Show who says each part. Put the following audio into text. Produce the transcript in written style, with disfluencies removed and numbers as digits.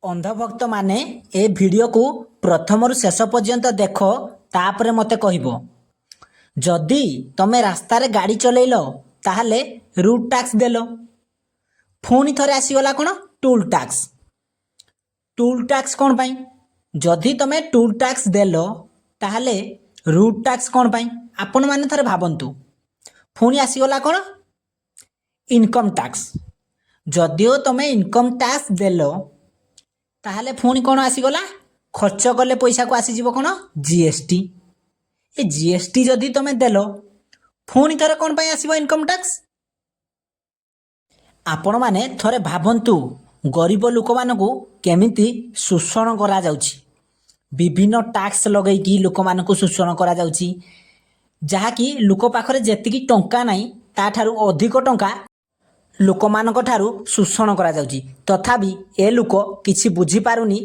Speaker 1: ଅନ୍ଧଭକ୍ତମାନେ, ଏ ଭିଡ଼ିଓକୁ ପ୍ରଥମରୁ ଶେଷ ପର୍ଯ୍ୟନ୍ତ ଦେଖ, ତାପରେ ମୋତେ କହିବ। ଯଦି ତମେ ରାସ୍ତାରେ ଗାଡ଼ି ଚଲେଇଲ, ତାହେଲେ ରୁଟ୍ ଟ୍ୟାକ୍ସ ଦେଲ। ପୁଣି ଥରେ ଆସିଗଲା କ'ଣ? Toll tax. Toll tax କ'ଣ ପାଇଁ? ଯଦି ତମେ ଟୋଲ୍ ଟ୍ୟାକ୍ସ ଦେଲ, ତାହେଲେ ରୁଟ୍ ଟ୍ୟାକ୍ସ କ'ଣ ପାଇଁ? ଆପଣମାନେ ଥରେ ଭାବନ୍ତୁ। ପୁଣି ଆସିଗଲା କ'ଣ? Income tax. ଯଦିଓ ତମେ ଇନକମ୍ ଟ୍ୟାକ୍ସ ଦେଲ, ତାହେଲେ ପୁଣି କ'ଣ ଆସିଗଲା? ଖର୍ଚ୍ଚ କଲେ ପଇସାକୁ ଆସିଯିବ କ'ଣ? ଜିଏସ୍ଟି। ଏ ଜିଏସ୍ଟି ଯଦି ତମେ ଦେଲ, ପୁଣି ଥରେ କ'ଣ ପାଇଁ ଆସିବ ଇନକମ୍ ଟ୍ୟାକ୍ସ? ଆପଣମାନେ ଥରେ ଭାବନ୍ତୁ, ଗରିବ ଲୋକମାନଙ୍କୁ କେମିତି ଶୋଷଣ କରାଯାଉଛି। ବିଭିନ୍ନ ଟ୍ୟାକ୍ସ ଲଗେଇକି ଲୋକମାନଙ୍କୁ ଶୋଷଣ କରାଯାଉଛି, ଯାହାକି ଲୋକ ପାଖରେ ଯେତିକି ଟଙ୍କା ନାହିଁ, ତାଠାରୁ ଅଧିକ ଟଙ୍କା ଲୋକମାନଙ୍କ ଠାରୁ ଶୋଷଣ କରାଯାଉଛି। ତଥାପି ଏ ଲୋକ କିଛି ବୁଝିପାରୁନି।